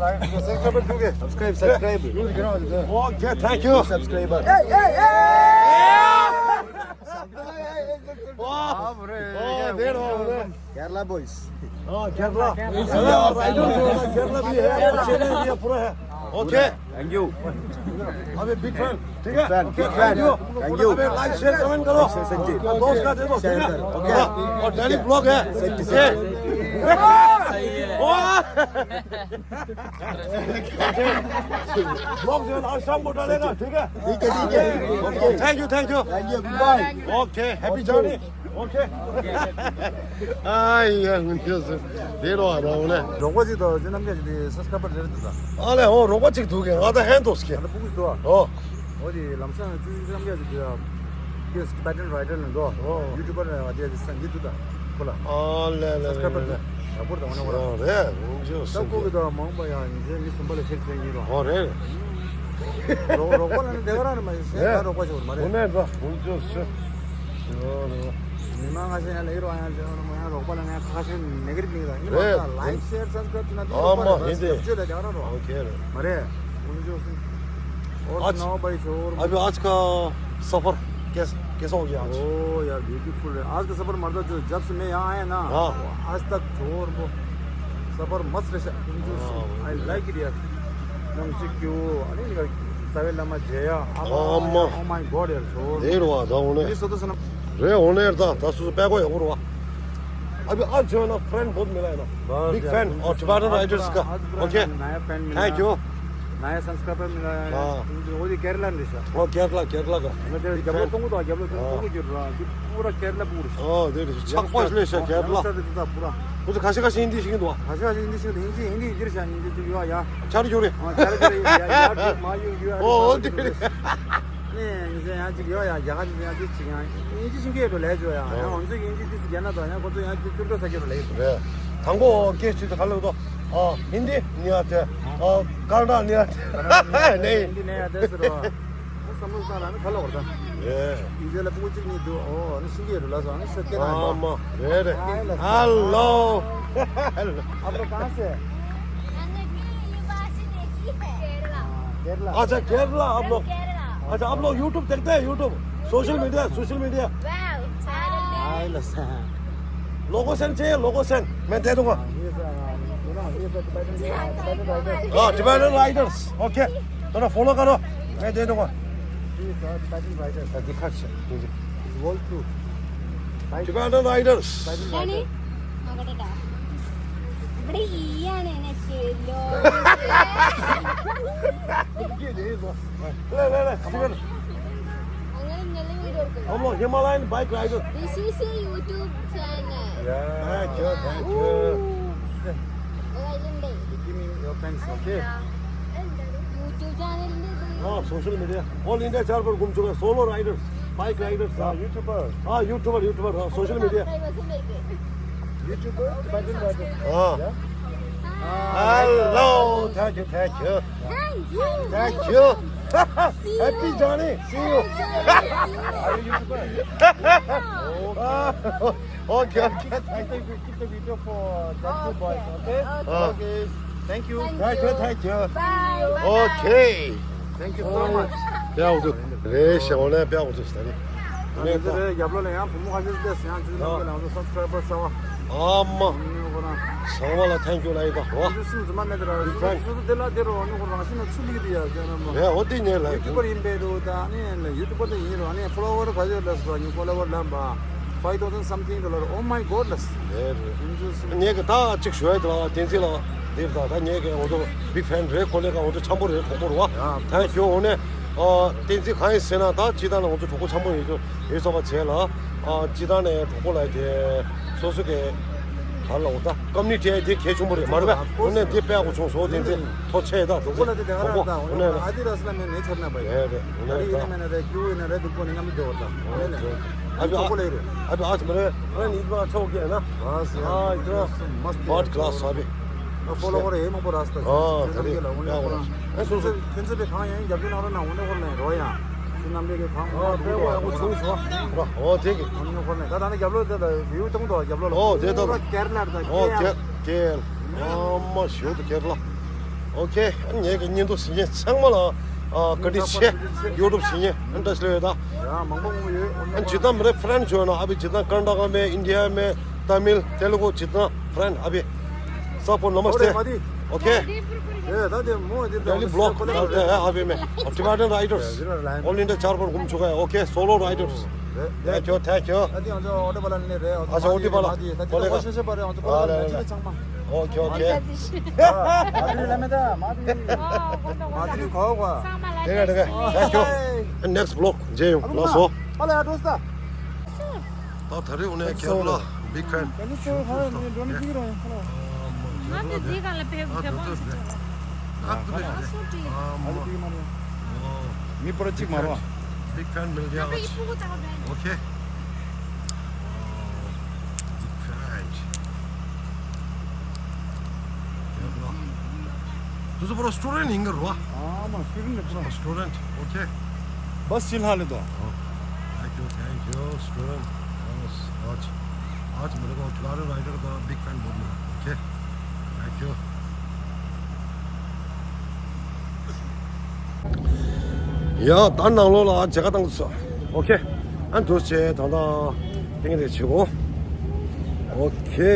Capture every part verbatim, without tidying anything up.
Subscribe, subscribe. Okay, thank you. Subscriber. Hey, hey, hey! Oh, there. Kerala boys. Oh, Kerala. Kerala भी है, Chennai भी है, पूरा है। Okay. Thank you. अबे big fan, ठीक है? Fan, big fan. Thank you. अबे like, share, comment करो। दोस्त का दे दो, ठीक है? Okay. और daily vlog है। सही है। वाह। Vlog जो है आज शाम को डालेगा, ठीक है? ठीक है, ठीक है। Okay, thank you, thank you. Thank you, goodbye. Okay, happy journey. Okay. ཨ་ཡ། ངུ་ཁྱོད་སུ་དེ་རོ་ཨ་རོ་ནས། རོགས་པ་ཅིག་དང་ཅི་རྣམ་རྒྱལ་གྱི་subscriber་རེད་འདུག་ད། ཨ་ལས། ཧོ། རོགས་པ་ཅིག་འདུག་གི། ང་ད་ཧན་དོ་སྐྱེ། ང་ད་ཕྲུ་གུ་ཅིག་འདུག་ཨ། ཨོ། ཨོ་དེ་ལམ་སང་ཅི་ཅི་རྣམ་རྒྱལ་གྱི་དེ་ཡ། Tibetan Writer ནས་འདུག་ཨ། ཨོ། YouTuber ནས་ང་དེ་ཡ་དེ་སང་གི་འདུག་ད་ཁོ་ལ། ཨ་ལས་ལས་subscriber ལས་ལས། ཡག་པོ་རེད་ད། འོ་ན་ཁོ་ལ། ཨོ་རེད། ཧོ་ཁྱོད་ད་སུ་ཁོ་གི་ད་མང་པ་ཡང་ཉིན་མཚན་མི་གསུམ་པ་ལ་ཤེར་བྱས་ཡིན་རོགས། ཨོ་རེད། རོགས་རོགས་པ་ལ་ནི་དེ་ག་རང་ནི་མ་ཤེས་ཟེར། ད་རོགས་པ་ཞིག་མ་རེད། འོ་ན་ད་ཧོ་ཁྱོད་སུ། མི་མང་ང་ཤེས་ཡང་ལེགས་རོགས་ཡང་ལེགས་རོགས་ཡང་རོགས་པ་ལ་ངས་ཁ་ཁ་ཤས་negative མིང་ལ་ཡིན་རོགས། ད་like share subscribe ཅི་ན་དེ་རོགས་པ་རེད། ཨ་མ་ཧེ་དེ་ཅོ་ལ་རྒྱག་ར་རོགས། ཨོ་ཁེ་རེད། མ་རེད། ཀུན་སྤྱོད་སྲིད། और आज सुनाओ भाई शोर। अभी आज का सफर कैसा, कैसा हो गया आज? ओ यार beautiful है आज का सफर। मतलब जो जब से मैं यहाँ आया ना, हाँ। आज तक शोर वो सफर मस्त रहा। हाँ, I like it यार। नमस्ते क्यों? अरे यार, सवेला मा जया। हाँ, अम्मा। Oh my God यार, शोर। देर हुआ था उन्हें। ये सोतो सुना। रे होने यार था, था सुसु पैको है, हुआ। अभी आज जो है ना, friend बहुत मिला है ना। बस big यार, fan। और Tibetan Writers का। आज पूरा ओके। नया fan मिला। Thank you। नया subscriber मिला है। हाँ। वो भी केरला में था। ओ केरला, केरला का। मैं तेरे big जब fan। लोग तुमको तो जब लोग हाँ। तुमको गिर रहा है। पूरा केरला पूरा। हाँ, देख लीजिए। छक पास ले से केरला। पूरा। कुछ खासी खासी हिंदी सीख दो। खासी खासी हिंदी सीख दो। हिंदी, हिंदी, हिंदी, हिंदी, हिंदी, हिंदी, हिंदी, या, या। चार जोड़े। हाँ, चार जोड़े, या, या, या, मा, यू, यू, ओ, ओ, देख लीजिए। ནས་ཡང་ཅིག་ཡོད་ཡ། རྒྱ་གར་ནས་ཡང་ཅིག་ཅིག་ཡང་ཨིན་ཇི་ཤེས་མཁན་དུ་ལས་བྱོས་ཡ། ཡང་ང་ཚོས་ཨིན་ཇི་ཏིས་རྒྱ་ནག་དང་ཡང་ཁོ་ཚོ་ཡང་ཅིག་ཅུར་ཏོ་ས་སྐྱོ་རུ་ལས་ཡོད། རེད། དང་པོ་སྐད་ཆ་དེ་ག་ལ་འདུག་ཨ། ཧིན་དི་ནི་ཡ་དེ། ཨ། ཀ་ན་ཌ་ནི་ཡ་དེ། ནི། ཧིན་དི་ནི་ཡ་དེ་ཟེར་བ། བསམ་བློ་བཏང་ལ་ནི་ག་ལ་བར་དང་། རེད། ཨིན་ཇི་ལ་ཕྲུ་གུ་གཅིག་གཉིས་འདུག་ཨོ་ནི་ཤེས་མཁན་རུ་ལ་སོང་ནི་ཤོད་སྐད་དང་། ཨ་མ་རེད་རེད། ཧ་ལོ། ཨ་ཕོ་གང་ཟེར། केरला। अच्छा, केरला आप लोग। अच्छा, आप लोग YouTube देखते हैं, YouTube, social media, social media. Location चाहिए, लोकेशन मैं दे दूंगा। हाँ, टिबेटन राइडर्स, ओके, थोड़ा फॉलो करो, मैं दे दूंगा। दिखा। Tibetan riders. ले, ले, ले, स्टीवन। हम लोग Himalayan bike rider. This is a YouTube channel। Thank you, thank you। Give me your thanks, okay? YouTube channel में भी। हाँ, social media. All India chart पर घूम चुका है, सोलो राइडर्स, बाइक राइडर्स। हाँ, यूट्यूबर। हाँ, यूट्यूबर, यूट्यूबर, हाँ, social media. YouTuber, Tibetan Rabbit। हाँ। Yeah? Hello, thank you, thank you. Thank you. Thank you. Happy journey. See you. Are you YouTuber? Okay, okay. Thank you. Keep the video for the two boys, okay? Okay. Thank you. Thank you, thank you. Bye. Okay. Thank you so much. ཡག་པོ་འདུག་རེད་ཤག་འོ་ལས་ཡག་པོ་འདུག་ད་རེད། ང་ཚོ་རེད་རྒྱབ་ལོགས་ལ་ཡང་བུ་མོ་ཁ་ཤས་བསྡད་ཟིན་ཡང་ཅིག་ལ་ང་ཚོ་སབ་སི་ཀྲའི་བར་གསར་བ། ཨ་མ། ཨ་ནི་ཁོ་རང་། ཚང་མ་ལ་ཐེང་ཀྱུ་ལབ་ཡིན་ད་འོ། ང་ཚོ་སུ་ཚང་མ་མེད་དེ་ར། སུ་སུ་དེ་ལ་དེ་རོ་ཨ་ནི་ཁོ་རང་བཞིན་ན་ཚུལ་ལིག་དེ་ཡ་ཟེར་ན་མ། རེད་འོ་དེ་ཉེ་ལ། ཡུ་ཊུ་བར་ཡིན་པས་རོ་ད་ཨ་ནི་ཡུ་ཊུ་བར་དེ་ཡིན་རོ། ཨ་ནི་ཕོ་ལོ་ཝར་ག་ཚོད་ལ་སོ་ཉི་ཕོ་ལོ་ཝར་ལམ་པ། Five thousand something dollar. Oh my God ལ། རེད་རེད། ངས་ཀྱི་ད་གཅིག་ཞུ་ཡ་དེ་ལ་བསྟན་འཛིན་ལ་འདིར་ད་ད་ངས་ཀྱི་ང་ཚོ་big fan རེད། ཁོ་ལས་ཀ་ང་ཚོ་འཆམ་པོ་རེད། གྲོགས་པོ་རེད་བ། ད་ཞུ་འོ་ནས་བསྟན་འཛིན་གང་ཡིན་ཟེར་ན་ད་སྤྱི་བཏང་ལ་ང་ཚོ་གྲོགས་པོ་འཆམ་པོ་ཡིན་ཚོ་ཡོད་ས་བ་བྱས་ལ། སྤྱི་བཏང་ནས་གྲོགས་པོ་ལ་དེ་སོ་སོ་གི་ག་ལ་འོ་ད་ཀམ་ནི་ཊི་དེ་གལ་ཆེན་པོ་རེད་མ་རེད་བ། འོ་ནས་དེ་དཔེ་ཡག་པོ་བྱུང་སོང་བསྟན་འཛིན། ཐོ་ཆེ་ད་དེ་གྲོགས་པོ་ལ་དེ་དེ་ག་རང་ད་འོ་ནས་ཨ་དི་ཌ་སི་ལ་མེད་ནས་ཆོར་ན་བ་ཡ། རེད་རེད། འོ་ནས་ད་ཡིན་ན་མེད་ན་རེད། ཀྱུ་ཡིན་ན་རེད། སྡུག་པོ་ནི་ང་མི་འདོད་བ་ད་འོ་ནས་རེད། ཨ་ཅོག་པོ་ལ་ཡི་རེད། ཨ་ཅོག་ཨ་ཅོག་མ་རེད། ཨ་ནི་ཡིད་མ་ཆོག་གི་ན། ཨ་ཅོག་མ་སྟེ་ཕར་ཊི་ཀ་ལ་སི་ཨ་བི། ཨ་ཕོ་ལོ་ཝར་ཡེ་མང་པོ་ར་སྟ། ཨ་ད་རེད། ཨ་འོ་ནས་ཁོ་རང་། ཨ་སོ་སོ་ཁྱོད་ཚོ་པའི་གང་ཡང་རྒྱབ་ཀྱི་ན་རོ་ན་འོ་ནས་ཁོ་ལ་རོ་ཡང་། ཁྱོད་རྣམ་པའི་གི་གང་ཨ་དཔེ་བ་ཡག་པོ་བྱུང་སོང་། ཨོ་དེ་གི། འོ་ནས་ཁོ་ལ་ད་ད་ནི་རྒྱབ་ལོ་ད་ད་བིའུ་གཏོང་དོ་རྒྱབ་ལོ་ལ། ཨོ་དེ་ད་ད། ཀེར་ལ་ད་ཨོ་ཀེར། ཀེར། ཨ་མ་ཞོ་དུ་ཀེར་ལ། ཨོ་ཁེ། ཨ་ངེད་ཀྱི་བརྙན་ཐུང་གཟིགས་མཁན་ཚང་མ་ལ་ཨ་བཀའ་དྲིན་ཆེ། ཡུ་ཊུབ་གཟིགས་མཁན་ཨ་འདྲ་ཞིག་ལ་ཡོད་ད། ཡ་མང་པོ་མང་པོ་ཡོད། ཨ་ཇི་ལྟར་མི་རེ་ཧྥ་རན་ཆོས་ན་ཨ་བི་ཇི་ལྟར་ཀར་ནཱ་ཊ་ཀ་མེད། ཨིན་ཌི་ཡ་མེད། ཏ་མིལ། ཏེ་ལུ་གུ། ཇི་ལྟར་ཧྥ་རན་ཨ་བི། Sapo, namaste. Okay. Yeah, that is more than Delhi block. All Tibetan riders. All India char par ghum chuka hai. Okay, solo riders. Thank you, thank you. अच्छा, ओटी वाला। Okay, okay. ठीक है, ठीक है। Thank you. Next block. जय Hind. Lasso. ད་ད་རེས་འོ་ནས་ཁྱེད་ལ་big fan. ང་ཚོ་འདི་ག་ལ་ཕེབས་ཕེབས་པོ་ཞིག་ཆགས་ལ། མི་པོ་གཅིག་མ་རེད། Big fan མིན་ཡ། Okay. Big fan. तुझे पूरा स्टूडेंट हिंगर हुआ? हाँ, मैं स्टूडेंट है पूरा। स्टूडेंट। Okay. बस फिलहाल है तो। Thank you, thank you, student. आज, आज मेरे को खिलाड़ी राइडर का बिग फैन बहुत मिला। Okay. Thank you. ཡ་ད་ནང་ལོགས་ལ་མཇལ་ཁ་བཏང་དུས། ཨོ་ཁེ། ཨ་འདུག་བྱས་ད་ལྟ་ཏིང་རེ་བྱེད་གོ། ཨོ་ཁེ།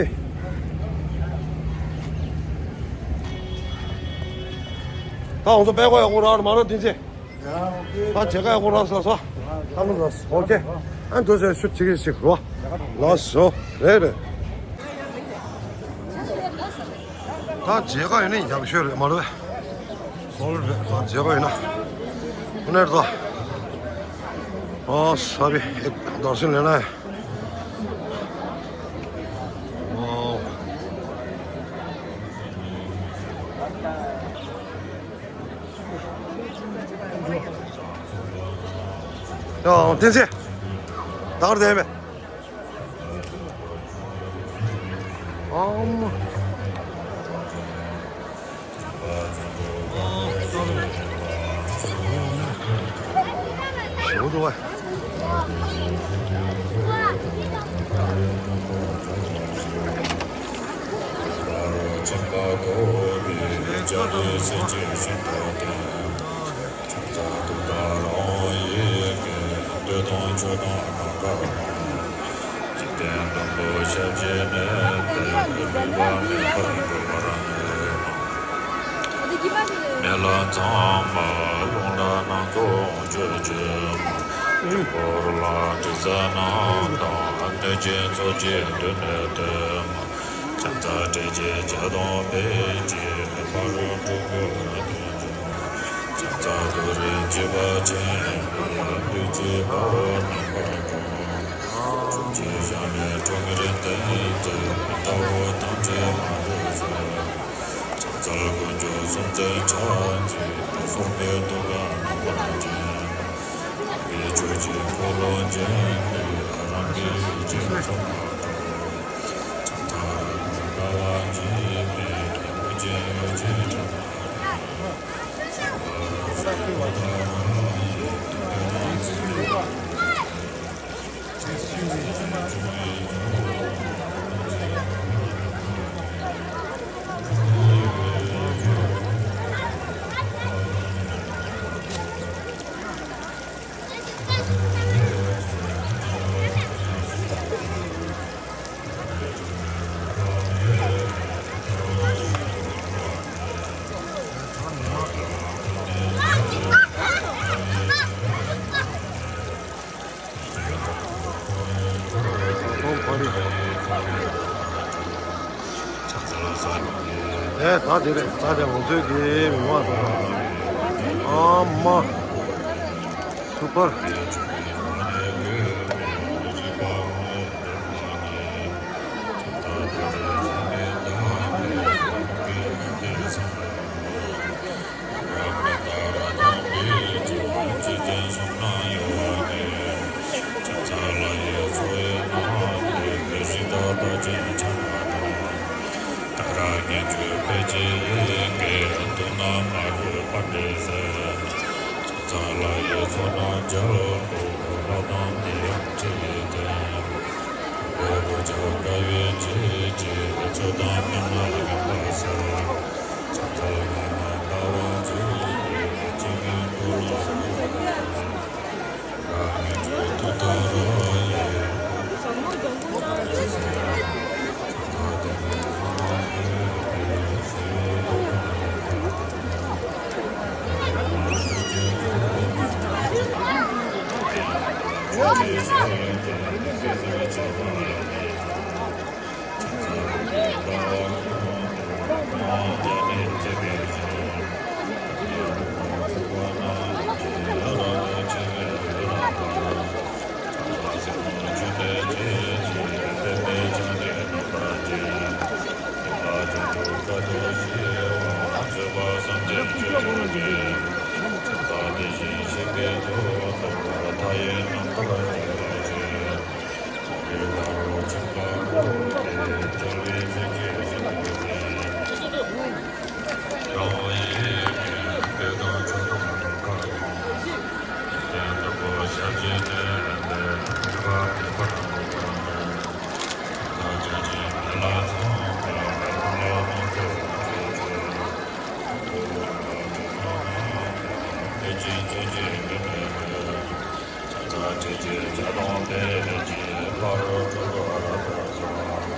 ད་ང་ཚོ་པད་གོ་ཡག་པོ་རག་མ་རོ་དེ་ཚེ། ད་མཇལ་ཁ་ཡག་པོ་རག་སོང་། ཨ་ནུ་རག་སོང་། ཨོ་ཁེ། ཨ་འདུག་བྱས་ཤུ་ཅིག་ཅིག་རོ། ལགས་སོ། རེད་རེད། ད་མཇལ་ཁ་ཡོད་ན་ཡག་ཤོས་རེད་མ་རེད། སོལ་རེད། ད་མཇལ་ཁ་ཡོད་ན། ཁོ་ནར་ད། ཨོ་ས་བི་ཨེ་དར་ཤན་ལེན་ན། ཨོ། ཡ་བསྟན་འཛིན། ད་གར་བསྡད་པས། ཨམ། ཞེ་པོ་འདུག་པ། ཕྱག་འཚལ་གདུགས་དང་རང་དབང་ཡི་གེ། འདོད་དང་ཕྱོགས་དང་ནམ་མཁའ་དང་། འཇིག་རྟེན་བདུན་པོ་ཞབས་ཀྱིས་མནན་ཏེ། ལུས་པ་མེད་པར་འགྲོ་བར་མཛད། མི་ལ་ཚང་མ་རླུང་ལ་སྣ་ཚོགས་སྤྱོད་བྱེད་མ། འཁྲུལ་འཁོར་ལ་དྲི་ཟ་རྣམས་དང་། གནོད་སྦྱིན་ཚོགས་ཀྱིས་མདུན་ནས་བསྟོད་མ། ཕྱག་འཚལ་ཏྲཊ་ཅེས་བྱ་དང་ཕཊ་ཀྱིས། ཕ་རོལ་འཁྲུལ་འཁོར་གདོན་བཅོམ་མ། ཕྱག་འཚལ་ཏུ་རེ་འཇིགས་པ་ཆེན་པོས། བདུད་རྩི་འབར་བ་རྣམ་པར་སྤྱོད། ཕྱོགས་བཅུའི་ཞིང་ལས་འཁྲུལ་ངེས་འདུལ་ཚུལ། དགྲ་བོ་ཐམས་ཅད་མ་ལུས་སོལ། ཕྱག་འཚལ་དཀོན་མཆོག་གསུམ་མཚོན་ཕྱག་རྒྱའི། སྲོག་གི་ཐུགས་ཀར་རྣམ་པར་བརྒྱན། དམ་པའི་ཆོས་ཀྱི་འཁོར་ལོ་བརྒྱན་ཏེ། རང་གི་ཡེ་ཤེས་མཚོན་པར་སྤྲོ། ཕྱག་འཚལ་ཀུན་དགའ་བ་འཇིགས་མེད་ཀྱི། ཨོ་རྒྱན་ཡེ་ཤེས་སྤྲིན་ལས། ཨེ་ད་དེ་རེད། ད་དེ་ང་ཚོའི་གི་མི་མང་ཚོ། ཨ་མ། སུ་པར། ཕྱག་འཚལ་ལྷ་ཡི་ཚོགས་རྣམས་རྒྱལ་པོ། ལྷ་དང་མི་ཡང་ཁྲི་ཡིས་བསྟེན། བོད་ཀྱི་དགའ་བའི་རྒྱལ་གྱི། ཚོགས་དང་མི་མངའ་ཡོན་པ་གསལ། ཕྱག་འཚལ་ཉི་མ་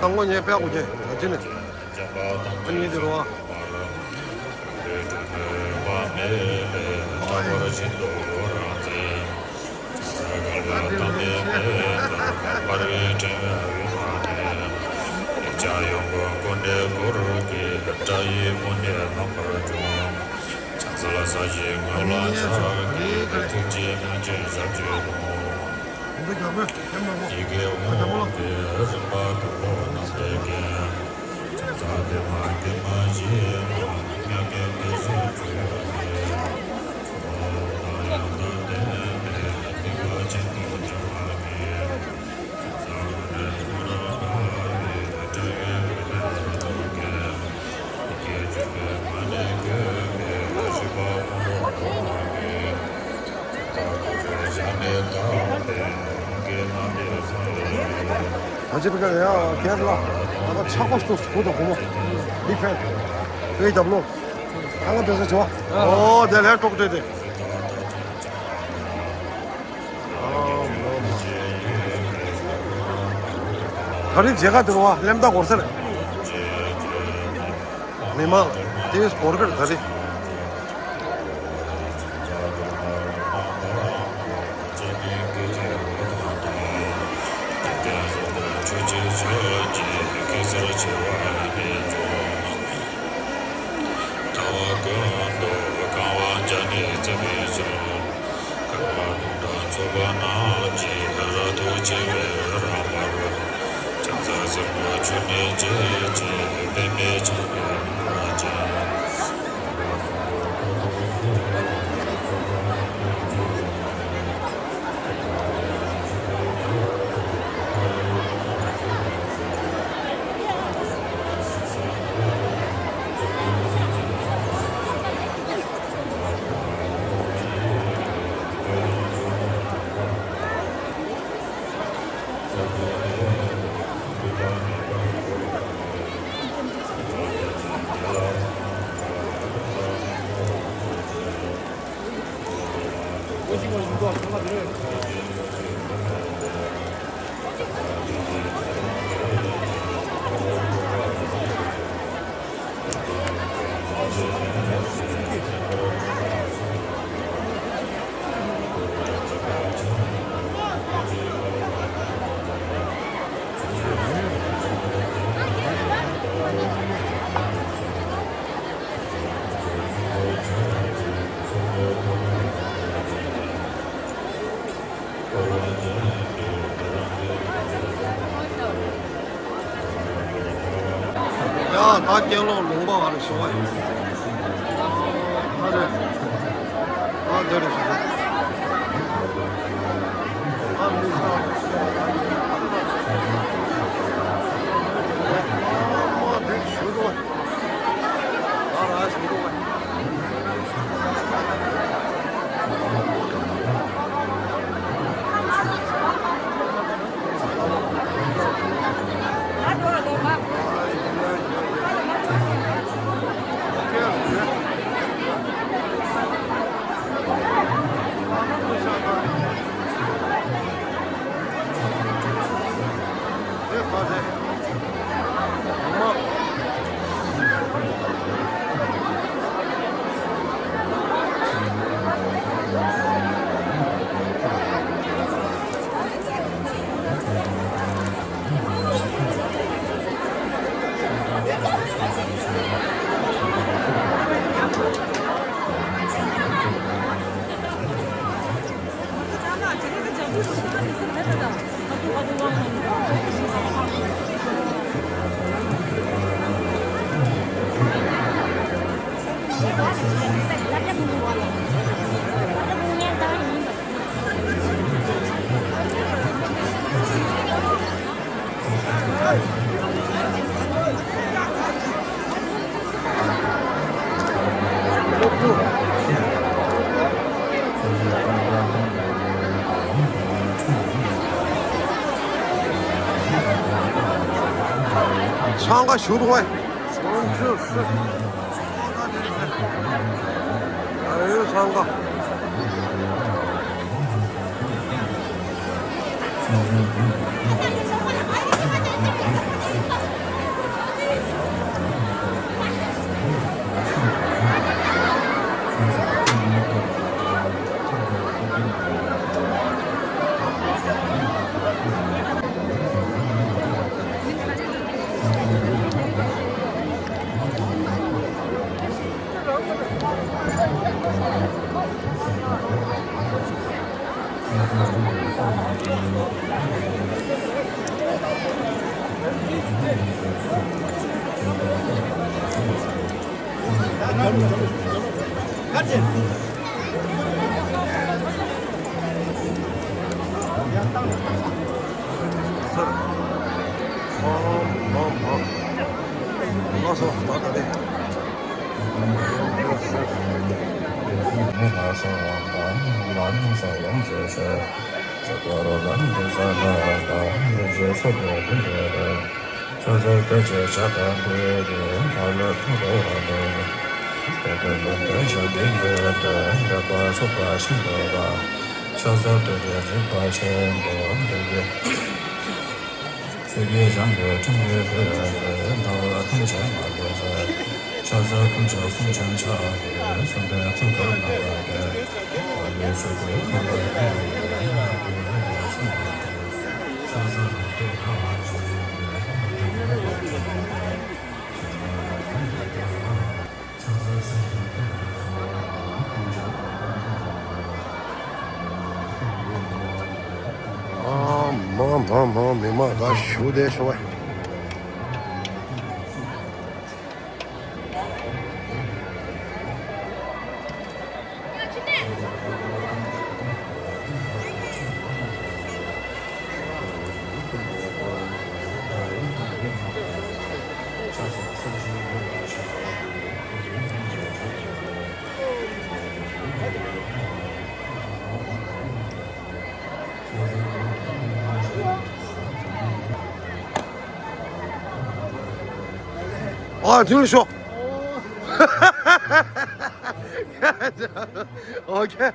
ད་ངོ་ཉེ་ཕལ་གོ་ཅེ་ད་ཅི་ནས་ཨ་ཉེ་དེ་རོ། ད་ཅི་བི་ཀ་ཡ་ཁྱེད་ལ་ད་ཆག་པ་སྟོབས་སུ་གོ་དང་གོ་མོ་འདི་ཕན་བོད་རྒྱབ་ལོ། ཨ་ང་བེ་ས་བྱོ། ཨོ་དེ་ལས་ཀྲོག་ཏྲེ་དེ། ད་རིང་མཇལ་ཁ་དེ་རུ་བ་གླེམ་ད་གོར་སེར། མི་མང་དེ་སྐོར་གར་ད་རེས། ཡ་ད་སྐྱེ་ལོག་ལུང་པ་བ་རེ་ཞོག་ཨེ། ཨ་རེ། ཨ་འདི་རེ་ཞོག་ཨེ། ཨ་མི་ས། ཨ་འདི་ཞུ་རོགས། ཨ་ར་ཞུ་རོགས། ཚང་ཁ་ཞུ་རོགས། ཨ་ཡོ་ཚང་ཁ། ཨ་མ་མ་མ། མི་མང་ད་ཞུ་བདེ་ཤོག་ཨ། ཨ། དུས་ལ་ཤོག་ཨོ་ཁེ།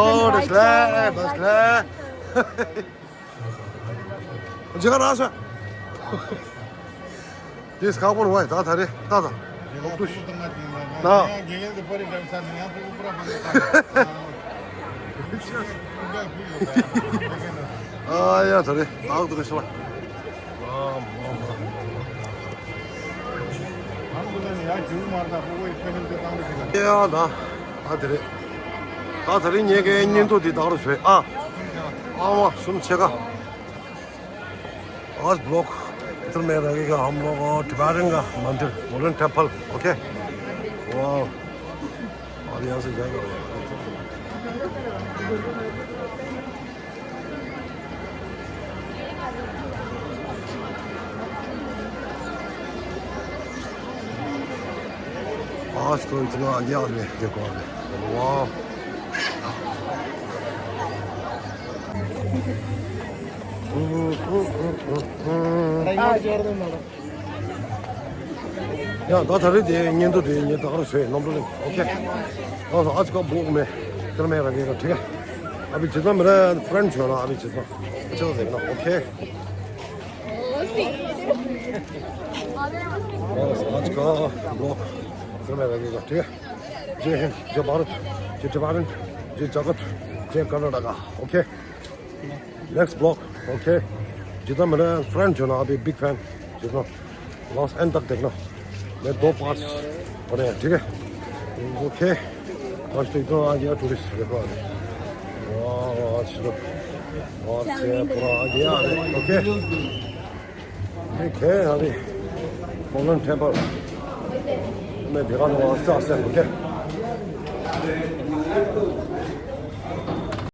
ཨོ། བདེ་ལེགས། བདེ་ལེགས། ཇི་ག་རང་སོ། དེས་ཁག་པོ་རུ་བ་ད་ད་རེ་ད་ད། ལོག་ཏུ་ཤི། ན། ཨ་ཡ་ད་རེ་ད་ལོག་ཏུ་ཤི་བ། ཡ་ད། ཨ་དེ་རེད། ད་ད་རེས་ངས་ཀའི་བརྙན་ཐུང་འདི་དག་རུ་བྱོས་ཨ། ཨ་མ་གསུམ་ཕྱེད་ཀ། आज ब्लॉग इधर में रहेगा हम लोग और टिबेटन का मंदिर गोल्डन टेम्पल। ओके। वाओ। और यहाँ से जाएगा। आज तो इतना आगे आ गए, देखो आगे। वाह। या, ད་ད་རེས་དེ་བརྙན་ཐུང་དེ་ངས་ད་ག་རང་བཟོས་ནམ་འགྲོ་ལེ། ཨོ་ཁེ། ཨོ་ཨ་ཅི་ཀ་བོག་མེ། ཀར་མེ་ར་གེ་ར་ཐིག་ག་ཨ་བི་ཇི་ཙམ་ར་ཕྲན་ཆོ་ན་ཨ་བི་ཇི་ཙམ་ཅི་ཙམ་ཟེར་ན། ཨོ་ཁེ། ཨོ་ཨ་ཅི་ཀ་བོག་ཀར་མེ་ར་གེ་ར་ཐིག་ག་ཇེ་ཧིན། ཇེ་བྷ་རད། ཇེ་ཏི་བྷ་རན། ཇེ་ཇ་གད། ཇེ་ཀར་ན་ཊ་ཀ། ཨོ་ཁེ། नेक्स्ट ब्लॉग। ओके। जितना मेरा फ्रेंड जो ना, अभी बिग फैन, जितना लास्ट एंड तक देखना। मैं दो पार्ट्स बनाया, ठीक है? ओके। आज तो इतना आ गया टूरिस्ट, देखो अभी। वाह, आज तो बहुत से पूरा आ गया अभी। ओके। ठीक है, अभी गोल्डन टेम्पल मैं दिखा दूंगा आस्ते आस्ते, ओके।